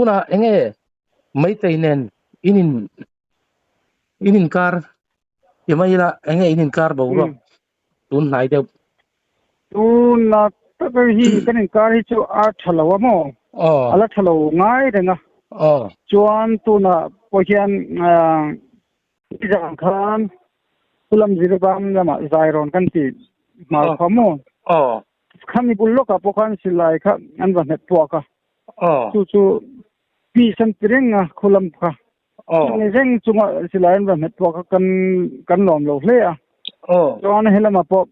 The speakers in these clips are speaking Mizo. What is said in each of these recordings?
Tunah enge Meitei nen in in in inkar ti mai ila enge in inkar boruak tun hnai deuh. Tuna tak hi kan inkar hi chu a tha lo a maw? Aw. A la tha lo ngai reng a. Aw. Chuan tunah pawh hian Nizan khan Pulam Ziribam lamah Zairawn kan ti hmar kha maw? Aw. Khami bul lawkah pawh khan silai kha an va hmet puak a. Aw. Chu chu peace an ti reng a khulam kha. Aw. Chumi reng chunga silai an va hmet puak a kan kan lawm lo hle a. Aw. Chuan helamah pawh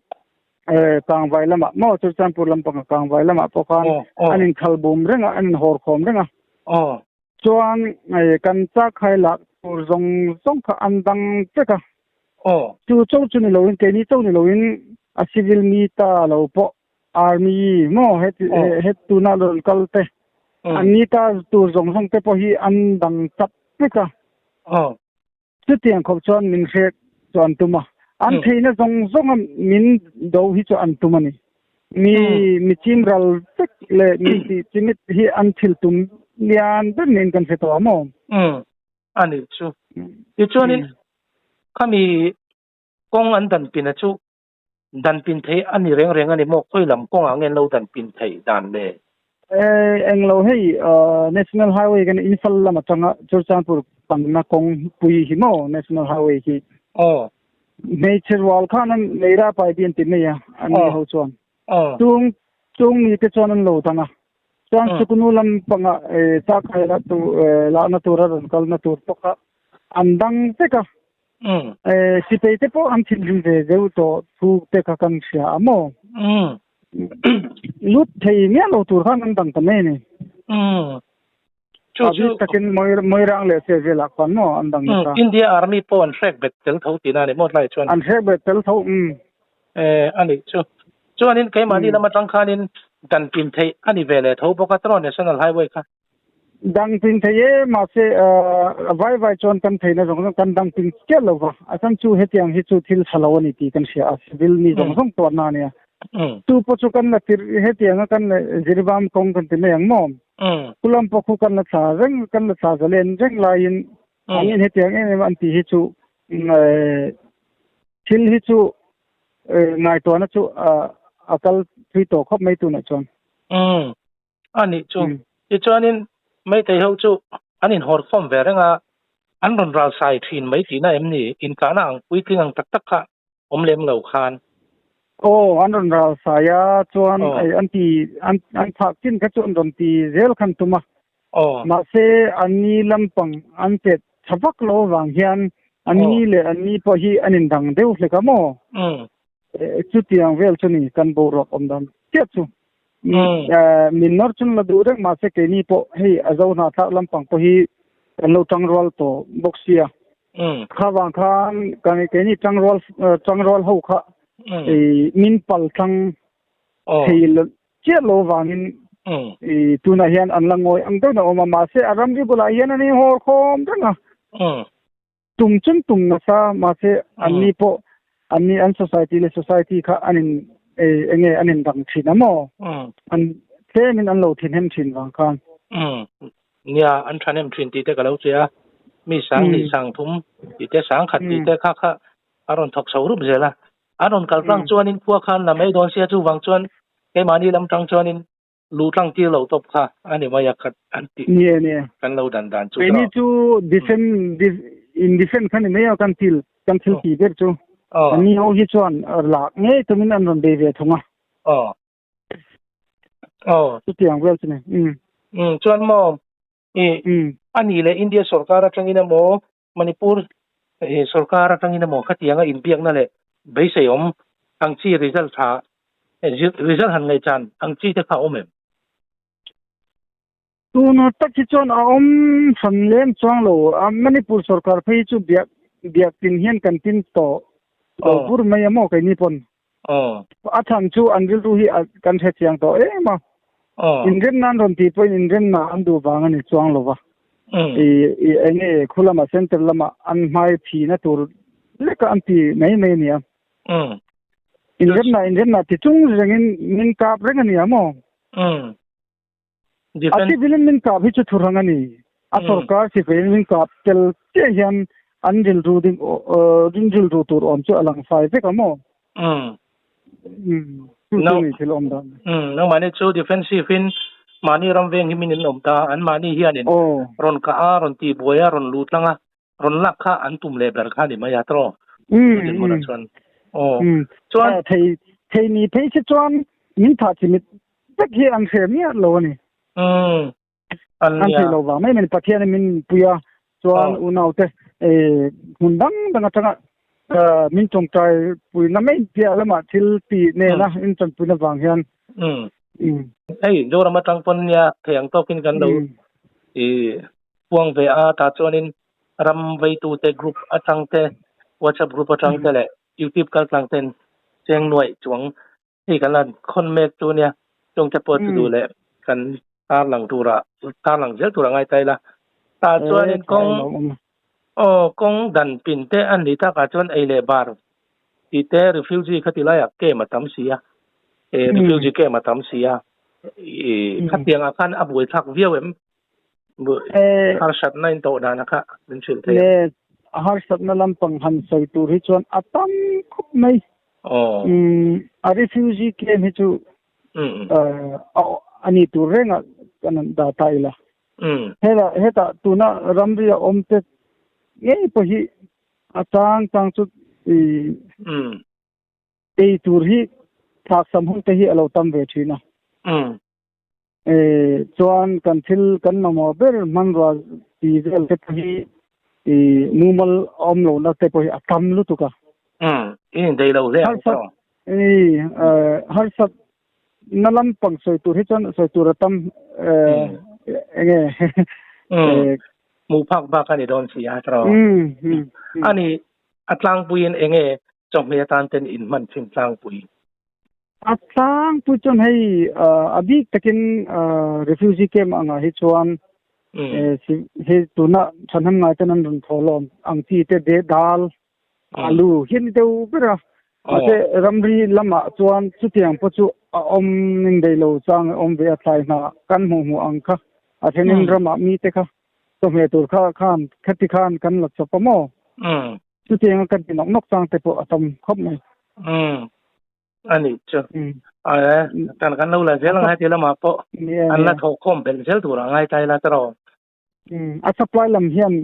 Kangvai lamah maw Churachandpur lampanga Kangvai lamah pawh khan an inkhal bum reng a, an inhawr khawm reng a. Aw. Chuan kan chakhai lak tur zawng zawng kha an dang vek a. Aw. Chu cho chu ni loin keini cho ni loin a civil mi ta lo pawh army maw heti het tuna rawn kal te an ni ta tur zawng zawng te pawh hi an dang chap vek a. Aw. Chutiang khawp chuan min hrek chu an tum a, an theihna zawng zawnga min do hi chu an tum a ni. Mi mi chim ral vek leh min tih chimit hi an thil tum lian ber niin kan hre tawh a maw? Umm, a nih chu. Tichuanin khami kawng an dan pin a chu Dan pin thei a ni reng reng a ni maw? Khawi lam kawngah nge an lo dan pin theih dan le? Englo hei National Highway kan Imphal lam atanga Churachandpur panna kawng pui hi maw National Highway hi. Aw. Hmeichhe rual khan an Meira pai bi an ti mai a an ni ho chuan. Aw. Chung chung mi te chuan an lo dang a. Chuan Suknu lam panga Chakai la tu lahna tur a rawn kalna tur pawh kha an dang vek a. Sipei te pawh an thinrim ve deuh tawh thu te kha kan hria a maw? Lut thei miah lo tur khan an dang ta mai a ni. Chu A bik takin Moirang leh Sehvelah khuan maw an dang nasa. India Army pawh an hrek bet tel tho tihna a ni maw tlai chuan? An hrek bet tel tho, umm. A nih chu. Chuanin keimahni lam atang khanin dan pin theih a ni ve leh tho bawk a tiraw National Highway kha? Dang ping thei e, mahse vai vai chuan kan theihna zawng zawng kan dang ping chiah lo va, a chhan chu hetiang hi chu thil tha lo a ni tih kan hria a, civil mi zawng zawng tuarna a nia. Chu pawh chu kan la tir hetianga kan la Jiribam kawng kan ti mai ang maw? Kulam pawh khu kan la thla reng kan la thla zalen reng laiin an in hetiang em em an tih hi chu thil hi chu ngaihtuahna chu a kal thui tawh khawp mai tunah chuan. A nih chu. Tichuanin Meitei ho chu an inhawr khawm ve reng a, an rawn ral sai thin mai tihna em ni? Inkahna ang puitling ang tak tak kha awm lem lo khan. Aw, an rawn ral sai a, chuan an ti an an phah chin kha chu an rawn ti zel khan tum a. Aw. Mahse anni lampang an chet tha vak lo avang hian anni leh anni pawh hi an indang deuh hlek a maw? Chutiang vel chu ni kan boruak awm dan chiah chu. Min nawr chun la duh reng mahse keini pawh hei a zo hna thlak lampang pawh hi kan lo tangrual tawh bawk sia. Kha vang khan kan keini tangrual tangrual ho kha min pal tlang thei chiah lo vangin tunah hian an la ngawi ang deuhin a awm a mahse a ramri bulah hian an inhawr khawm reng a. Tum chun tum nasa mahse anni pawh anni an society leh society kha an in enge an in dang thin a maw? An tlemin an lo thinhem thin vang khan. Nia an thanem thin tih te ka lo che a, mi sang hnih sang thum tih te sang khat tih te kha kha a rawn thawk chho rup zel a. An rawn kal tlang chuanin khua khan la mai dawn sia chuvang chuan keimahni lam tang chuanin Luh tlang tir lo tawp kha a ni mai a khat an tih Ni ni. Kan lo dan dan chu Keini chu defend in defend kha ni mai a kan thil kan thil tih ber chu. An ni ho hi chuan lak ngei tumin an rawn bei ve thung a. Aw. Aw. Chutiang vel chu ni. Um. Um chuan maw i a ni leh India sorkar atangin emaw Manipur sorkar atangin emaw khatianga inbiakna leh beisei awm ang chi result tha result han ngaihchan ang chi te kha a awm em? Tuna tak hi chuan a awm hran lem chuang lo. Manipur sorkar phei hi chu biak biak tin hian kan tin tawh lo bur mai a maw keini pawn. A chhan chu an rilru hi kan hre chiang tawh em a. Inrem nan rawn tih pawhin inremna an duh vang a ni chuang lo va. I eng nge khu lamah center lamah an hmai phina tur leka an ti mai mai a nia. Inremna inremna ti chung rengin min kap reng a nia maw? A civil-in min kap hi chu thurang a ni. A sorkar sipain min kap tel chiah hian an rilru ding rin rilru tur awm chu a lang fai vek a maw? Chu chu ni thil awm dan. Nangmahni chu defensive in mahni ram veng hi min in awm ta a, an mahni hianin rawn kah a, rawn tihbuai a, rawn luh tlang a, rawn lak kha an tum leh ber kha ni mai a tawh dinhmunah chuan aw chuan thei thei ni phei si chuan min thah chimit vek hi an hre miah lo a ni an an thei lo vang mai mai Pathian min pui a chuan unaute hmun dang dang atanga min tawngtai pui na mai piah lamah thil ti nena in tanpuina vang hian hei Zoram atang pawn nia thei ang tawkin kan lo i puang ve a, tah chuanin ram veitute group atang te, WhatsApp group atang te leh YouTube kaltlang ten cheng nuaih chuang hei kan la khawn mek chu nia, chung te pawh chu duh leh kan tarlang tura tarlang zel tura ngai ta ila. Tah chuanin kawng aw kawng dan pin te a ni takah chuan ei leh bar tih te refugee kha ti laiah camp a tam si a, refugee camp a tam si a, khatiangah khan a buaithlak viau em? Harsatna in tawh dan a kha min hrilh thei a. Harsatna lampang han sawi tur hi chuan a tam khawp mai. A refugee camp hi chu a ni tur rengah kan han dah ta ila. Hela hetah tuna ramri a awm te ngei pawh hi a chang chang chu ei tur hi thlaksam hun te hi a lo tam ve thin a. Chuan kan thil kan mamawh ber hmanrua ti vel te pawh hi i mumal awm lohna te pawh hi a tam lutuk a. I indaih lo hle ang tawh. Harsat na lampang sawi tur hi chuan sawi tur a tam enge. Hmuh phak bak a ni dawn si a tawh. Ani a tlangpuiin enge chawhmeh atan ten in hman thin tlangpui? A tlangpui chuan hei a bik takin refugee camp angah hi chuan hei tuna thahnem ngai ten an rawn thaw lawm ang chi te de dal alu hi ani deuh ber a mahse ramri lamah chuan chutiang pawh chu a awm in rei lo chang a awm ve a thlai hna kan hmuh hmuh ang kha a thenin ramah mite kha chawhmeh tur kha khan khati khan kan la chawp a maw chutiang a kan ti nawk nawk chang te pawh a tam khawp mai. A nih chu. Ae, kan kan lo la zel ang he ti lamah pawh an la thawh khawm belh zel tur a ngai ta ila ta rawh. A supply lam hian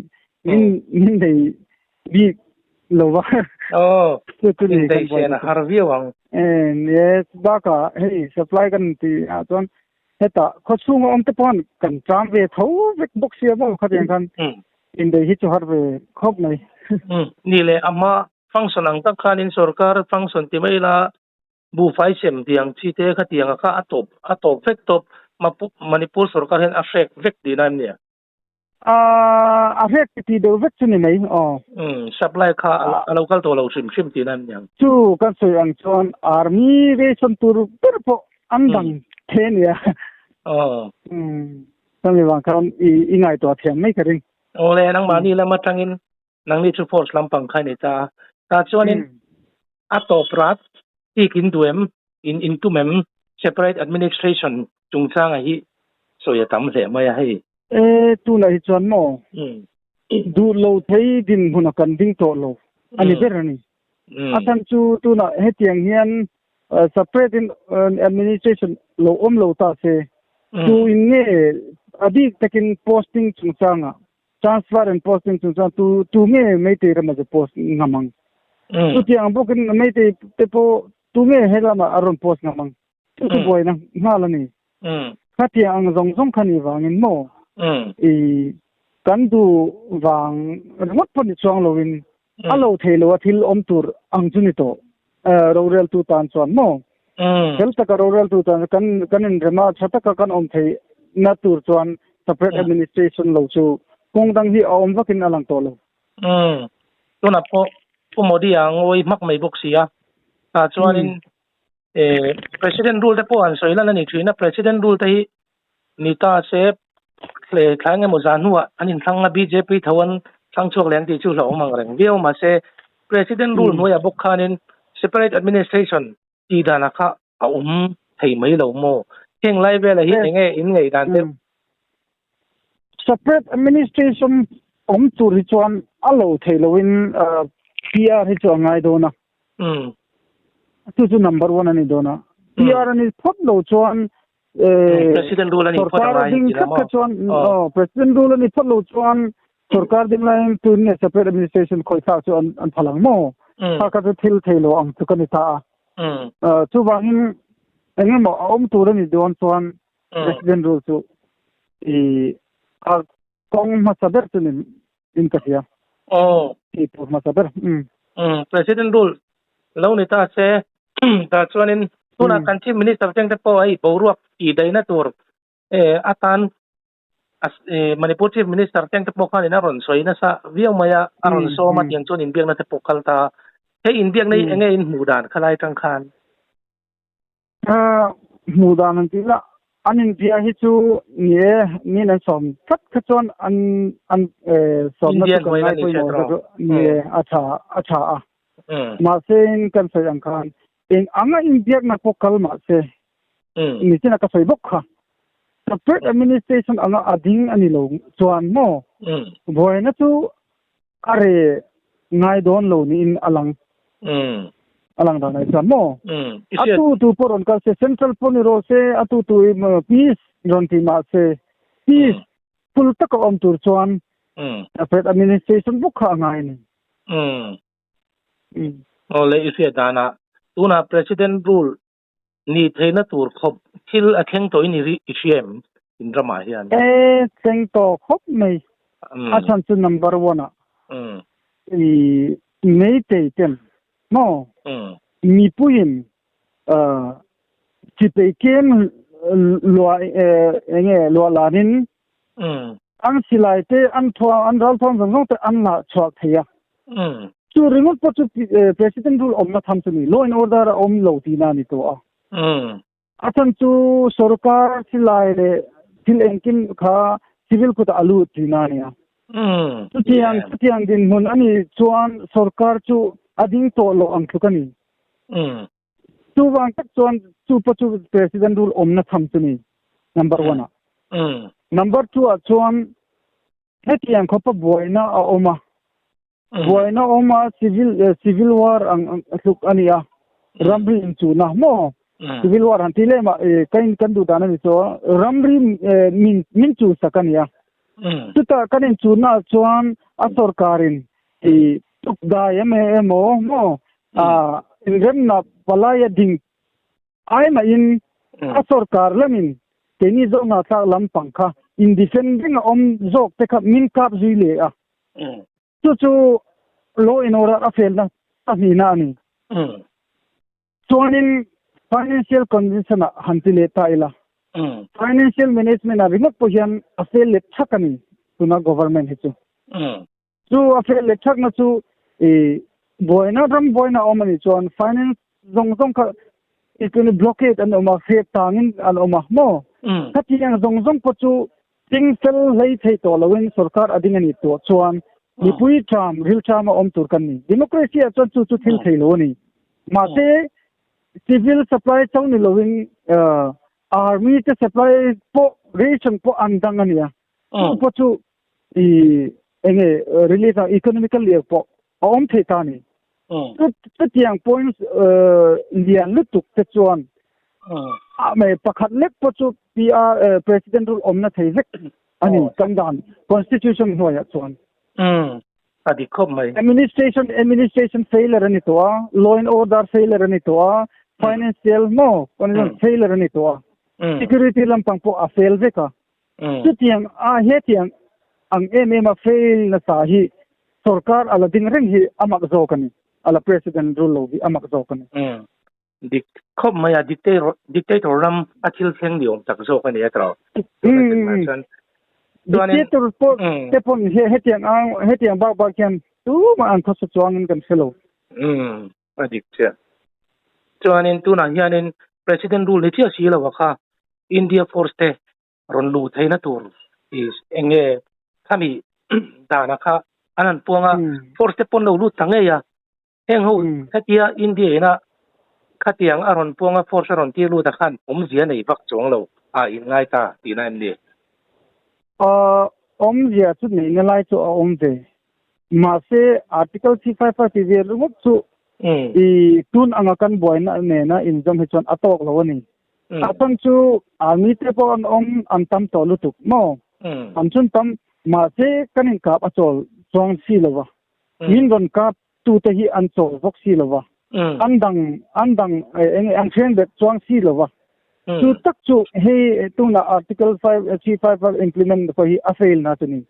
min min nei bik lo va. Aw, min nei sian a har viau ang. E, bakah hei supply kan ti ah chuan hetah khawchhunga awm te pawh kan cham ve tho vek bawk sia maw khatiang khan indei hi chu har ve khawp mai. Ni leh a hma Function ang tak khanin sorkar function ti mai ila buhfai sem tiang chi te khatiang a kha a tawp a tawp vek tawp Manipur sorkar hian a hrek vek tihna em nia? A hrek ti ti deuh vek chu ni mai aw. Umm supply kha a lo kal tawh lo hrim hrim tihna em niang? Chu kan sawi ang chuan army ration tur ber pawh an dang the nia. Aw. Umm chumi vang khan i ngaihtuah thiam mai ka ring. Aw le nangmahni lam atangin Nangni chu force lampang kha i nei ta a. Tah chuanin a tawp rat tik in duh em, in in tum em, separate administration chungchanga hi sawi a tam hle mai a hei. E, tunah hi chuan maw duh lo thei dinhmun a kan ding tawh lo a ni ber a ni. A chhan chu tunah hetiang hian separate in administration lo awm lo ta se, tu in nge a bik takin posting chungchanga Transfer and posting chung chuan tu tu nge Meitei rama chu post ngam ang. Chutiang bawkin Meitei te pawh tu nge he lama a rawn post ngam ang. Chu chu buaina nghal a ni. Khatiang ang zawng zawng kha ni vangin maw i kan duh vang ringawt pawh ni chuang loin a lo thei lo a thil awm tur ang chu ni tawh roreltu tan chuan maw. Fel taka roreltu tan kan kan inrema tha taka kan awm thei na tur chuan separate administration lo chu kawng dang hi a awm vakin a lang tawh lo. Tunah pawh Pu Modi a ngawi hmak mai bawk si a, tah chuanin President rule te pawh an sawi lan a ni thin a, President rule te hi ni ta se hle thlai engemaw zah hnuah an inthlang a, bjp tho an thlang chhuak leh ang tih chu hlauhawm ang reng viau mahse President rule hnuaiah bawk khanin separate administration tih danah kha a awm thei mai lo maw? Heng lai vela hi enge in ngei dan te? Separate administration awm tur hi chuan a lo thei loin PR hi chu a ngai dawn a. Chu chu number 1 ani dawn a. PR ani phawt lo chuan President rule ani phawt a ngai ding kha chuan President rule ani phawt lo chuan sarkar ding lain tun nge separate administration khoi thlak chu an phalang mo. Kha kha chu thil thei lo ang chu kan ni ta a. Chu wangin engemaw a awm tur ani dawn chuan President rule chu i a kawng hmasa ber chu ni in ka hria. Ti tur hmasa ber. President rule lo ni ta se ta chuanin tuna kan Chief Minister teng te pawh hei boruak tih daihna tur atan Manipur Chief Minister teng te pawh khanin a rawn sawi nasa viau mai a, a rawn sawm a tiang chuan inbiakna te pawh kal ta. Hei inbiakna hi enge in hmuh dan khalai tang khan? Hmuh dan an tih lah an inbia hi chu ni e, min an sawm tlat kha chuan an an sawmna chu kan ngai pawimawh chu ni e, a tha a tha a. Mahse in kan sawi ang khan eng anga inbiakna pawh kal mahse nichin a ka sawi bawk kha. Separate administration anga a ding a ni lo chuan maw buaina chu a re ngai dawn lo niin a lang. A lang dan ai chuan maw? A tu tu pawh rawn kal se, central pawh ni rawh se, a tu tu peace rawn ti mah se, peace full taka awm tur chuan separate administration bawk kha a ngai a ni. Aw le i hriat danah tunah President rule ni theihna tur khawp thil a thleng tawhin i i hria em in ramah hian? E, thleng tawh khawp mai. A chhan chu number one ah i Meitei ten maw mipuiin chipei kem lua enge lua lanin an silai te an thuam an ral thuam zawng zawng te an la chhuak thei a. Chu ringawt pawh chu President rule awmna tham chu ni law and order a awm lo tihna a ni tawh a. A chhan chu sorkar silai leh thil engkim kha civil kutah a lut tihna a ni a. Chutiang chutiang dinhmun a nih chuan sorkar chu a ding tawh loh ang tluk a ni. Chuvang tak chuan chu pawh chu President rule awmna tham chu ni number one ah. Number two ah chuan hetiang khawpa buaina a awm a. Buaina awm a civil civil war ang tluk a ni a. Ramri inchuhna maw? Civil war han ti lem a kan kan duh dan a ni chu ramri min min chuhsak a ni a. Chutah kan inchuhna ah chuan a sorkarin i tukdai emaw maw inremna palai a ding ai mahin a sorkar lamin keini zawkna thlak lampang kha in defend reng a awm zawk te kha min kap zui leh a. Chu chu law and order a felna pahnihna a ni. Chuanin financial condition ah han ti leh ta ila. Financial management ah ringawt pawh hian a fel leh thak a ni tuna government hi chu. Chu a fel leh thakna chu i buaina ram buaina awm a nih chuan finance zawng zawng kha i blockade an awm a, hrek tangin an awm a maw? Khatiang zawng zawng pawh chu ting fel hlei thei tawh loin sorkar a ding a nih tawh chuan mipui ṭam ril ṭam a awm tur kan ni. Democracy ah chuan chu chu thil thei lo a ni. Mahse civil supply chauh ni loin army te supply pawh ration pawh an dang a nia. Chu pawh chu i enge relief a economical liak pawh a awm thei ta ni. Chutiang points lian lutuk te chuan a me pakhat lek pawh chu PR president rule awmna thei vek a ni kan dan constitution hnuaiah chuan. A dik khawp mai. Administration administration failure a ni tawh a, law and order failure a ni tawh a, financial maw failure a ni tawh a, security lampang pawh a fail vek a. Chutiang a hetiang ang em em a fail nasa hi sorkar a la ding reng hi a mak zawk a ni. A la president rule lo hi a mak zawk a ni. Dik khawp mai a, dictator ram a thil thleng ni awm tak zawk a ni a tawh. Dictator pawh te pawn hetiang ang hetiang bak bak hian tumah an khawsa chuangin kan hre lo. A dik chiah. Chuanin tunah hianin president rule ni chiah si lo a kha India force te rawn luh theihna tur eng nge khami dana kha an han puang a, force te pawn lo lut ta ngei a, heng ho hetia India ina Khatiang a rawn puanga force a rawn tir lut a khan awmzia nei vak chuang lo a in ngai ta tihna em ni? Awmzia chu neihna lai chu a awm ve. Mahse Article 355 tih vel ringawt chu i tun anga kan buaina nena inzawm hi chuan a tawk lo a ni. A chhan chu army te pawh an awm an tam tawh lutuk maw? An chhun tam mahse kan inkap a chawl chuang si lo va. Min rawn kap tute hi an chawl bawk si lo va. An dang an dang eng an hren bet chuang si lo va. Chu tak chu hei tuna Article 5 355 implement pawh hi a fail na chu ni.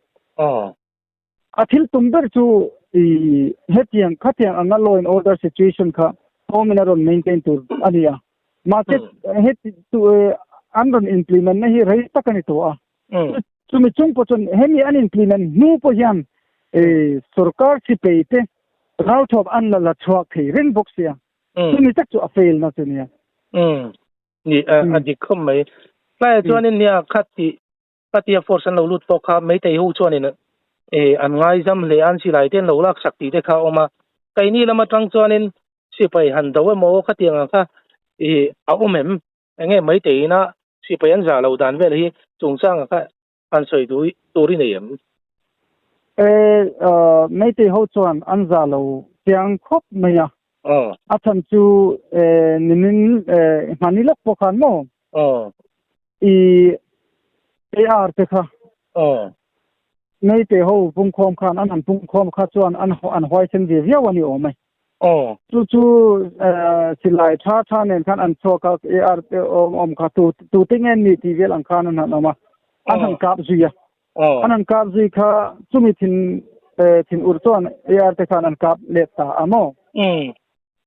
A thil tum ber chu i hetiang khatiang anga law and order situation kha home in a rawn maintain tur a ni a. Mahse heti tu an rawn implement na hi rei tak a ni tawh a. Chumi chung pawh chuan hemi an implement hnu pawh hian sorkar sipei te ralthuam an la la chhuak thei reng bawk sia. Chumi tak chu a fail na chu nia. Ni a dik khawp mai. Tlaiah chuanin nia khati Patia force an lo lut pawh kha Meitei ho chuanin an ngaizam hle a, an silai te an lo lak sak tih te kha a awm a. Keini lam atang chuanin sipai han do emaw khatiang ang kha a awm em? Enge Meitei ina sipai an zah lo dan vel hi chungchanga kha han sawi duh tur i nei em? Meitei ho chuan an zah lo chiang khawp mai a. A chhan chu nimin hmani lawk pawh khan maw? I AR te kha Meitei ho pungkhawm khan an han pungkhawm kha chuan an an huaisen ve viau a ni awm e. Chu chu silai tha tha nen khan an chhuak a AR te awm awm kha tu tu te nge ni tih vel ang khan an han awm a. An han kap zui a. An han kap zui kha chumi thin thin ur chuan AR te khan an kap let ta a maw.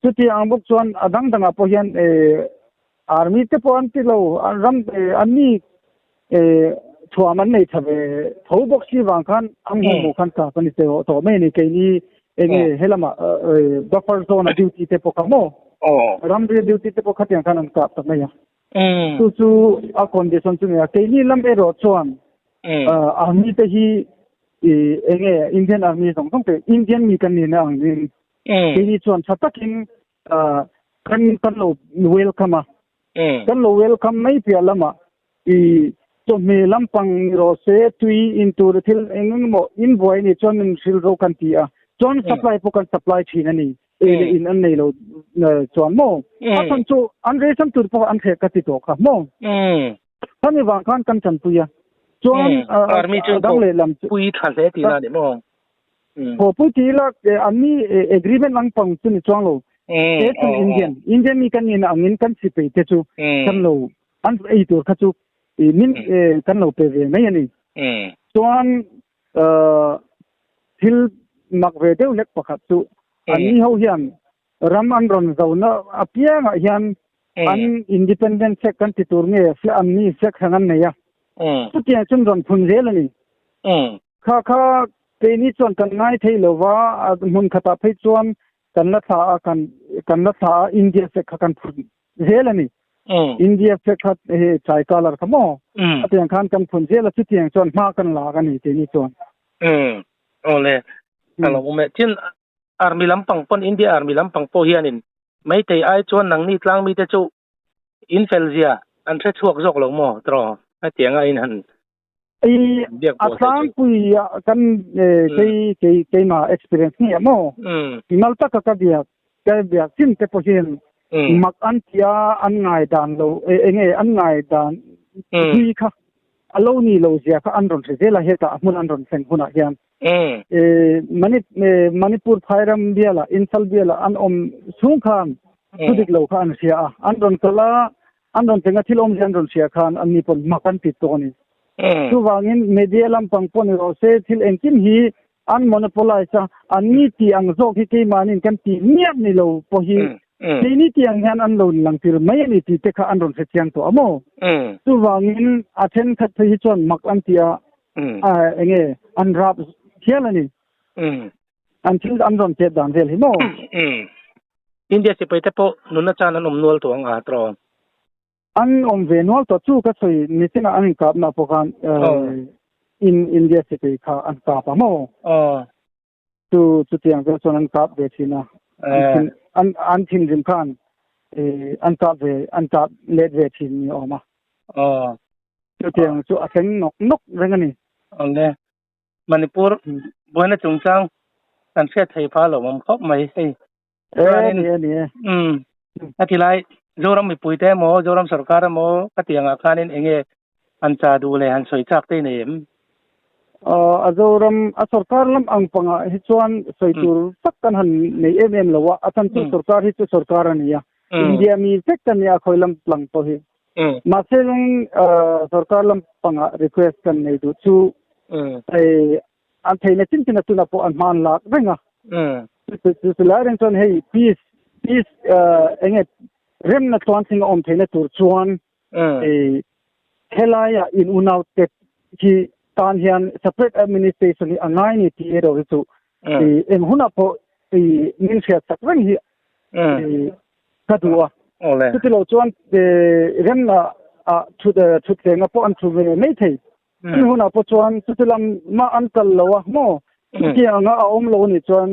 Chuti ang bawk chuan a dang dangah pawh hian army te pawh an ti lo, an ram an ni thuam an nei tha ve tho bawk si vang khan an hmu hmuh khan kap a ni tawh mai a ni. Keini enge helama buffer zone a duty te pawh kha maw ramri a duty te pawh khatiang khan an kap ta mai a. Chu chu a condition chu ni a. Keini lam erawh chuan army te hi enge Indian army zawng zawng te Indian mi kan nihna angin Keini chuan tha takin kan kan lo welcome a. Kan lo welcome mai piah lamah i chawhmeh lampang ni rawh se, tui in tur thil eng eng emaw in buai a nih chuan min hrilh rawh kan ti a. Chuan supply pawh kan supply thin a ni. Ei leh in an nei lo chuan maw? A chhan chu an ration tur pawh an thleh ka ti tawh kha maw? Khami vang khan kan tanpui a. Chuan dang lehlam chu. Pui tha hle tihna a ni maw? Pui ti ila an ni agreement ang pang chu ni chuang lo. Te chu Indian Indian mi kan ni angin kan sipei te chu kan lo an ei tur kha chu min kan lo pe ve mai ani. Chuan thil mak ve deuh lek pakhat chu an ni ho hian ram an rawn zona apiangah hian an independent flag kan ti tur nge an ni flag hran an nei a. Chutiang chuan rawn phun zel ani. Kha kha keini chuan kan ngai thei lo va, a hmun khatah phei chuan kan la thla a, kan kan la thla a, India flag kha kan phun zel a ni. India flag kha hei chai colour kha maw? A tiang khan kan phun zel a, chutiang chuan hma kan lak a ni keini chuan. Awle, ka lo awm e. Tin, Army lampang pawn, India Army lampang pawh hianin Meitei ai chuan nangni tlangmite chu in fel zia an hre chhuak zawk lo maw tiraw? Hetianga in han I a tlangpui ah kan kei kei keima experience nge maw mal taka ka biak ka biak chin te pawh hian mak an tia an ngai dan lo enge an ngai dan hlui kha a lo ni lo zia kha an rawn hre zel a hetah a hmun an rawn thleng hunah hian Manipur phairam biala Imphal biala an awm chhung khan thudik lo kha an hria a an rawn kal a An rawn tlenga thil awmzia an rawn hria khan anni pawn hma kan ti tawh a ni. Chuvangin media lampang pawh ni rawh se thil engkim hi an monopolize a, anni tih ang zawk hi keimahniin kan tih miah ni lo pawh hi keini tih ang hian an lo inlangtir mai a ni tih te kha an rawn hre chiang tawh a maw? Chuvangin a thenkhat phei hi chuan mak an ti a, enge an rap hial a ni. An thil an rawn chet dan vel hi maw? India sipai te pawh nunna chan an awm nual tawh ang a tawh. An awm ve nual tawh chu ka sawi nichina an inkapna pawh khan in India sipai kha an kap a maw? Chu chutiang vel chuan an kap ve thin a. An thinrim khan. an kap ve an kap let ve thin ni awm a. Aw. Chutiang chu a thleng nawk nawk reng a ni. Awle. Manipur buaina chungchang kan hriat thei pha lo awm khawp mai hei. E ni e ni e. Um. A tilai Zoram mipui te emaw Zoram sarkar emaw ka tiangah khanin enge an cha duh leh han sawi chak te nei em? A Zoram a sarkar lam ang panga hi chuan sawi tur tak kan han nei em em lo a. A chan chu sarkar hi chu sarkar a ni a. India mi vek kan ni a khawi lam plang pawh hi. Mahse sarkar lam panga request kan nei duh chu an theihna chin chin a tuna pawh an hman lak reng a. Chu lai reng chuan hei peace peace enge remna tluan thleng a awm theihna tur chuan helaia in unau te hi tan hian separate administration hi a ngai ni tih erawh hi chu eng hunah pawh min hriat sak reng hi ka duh a. Chuti lo chuan remna ah thut thutthlenga pawh an thu ve mai thei. Chu hunah pawh chuan chuti lam mah an kal lo a maw? Chutiang anga a awm lo anih chuan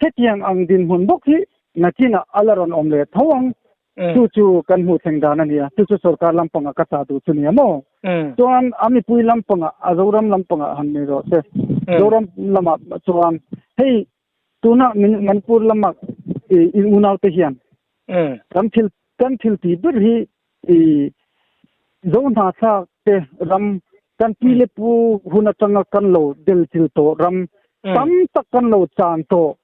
hetiang ang dinhmun bawk hi nakinah a la rawn awm leh tho ang. Chu chu kan hmuh thleng dan a ni a, chu chu sorkar lampangah ka chah duh chu nia maw? Chuan a mipui lampangah, a Zoram lampangah han ni rawh se. Zoram lamah chuan hei tuna Manipur lama in unaute hian kan thil kan thil tih ber hi i zo hna thlak te ram kan pi le pu hun atanga kan lo del chil tawh ram tam tak kan lo chan tawh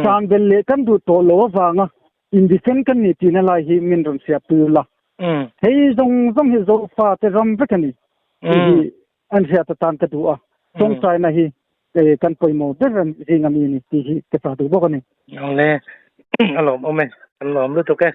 chan bel leh kan duh tawh lo avanga indefend kan ni tihna lai hi min rawn hriat pui la. Hei zawng zawng hi Zofa te ram vek a ni tih hi an hriat atan ka duh a. Tawngtaina hi kan pawimawh ber zinga mi a ni tih hi ka chah duh bawk a ni. Awle, a lawmawm e, kan lawm lutuk e.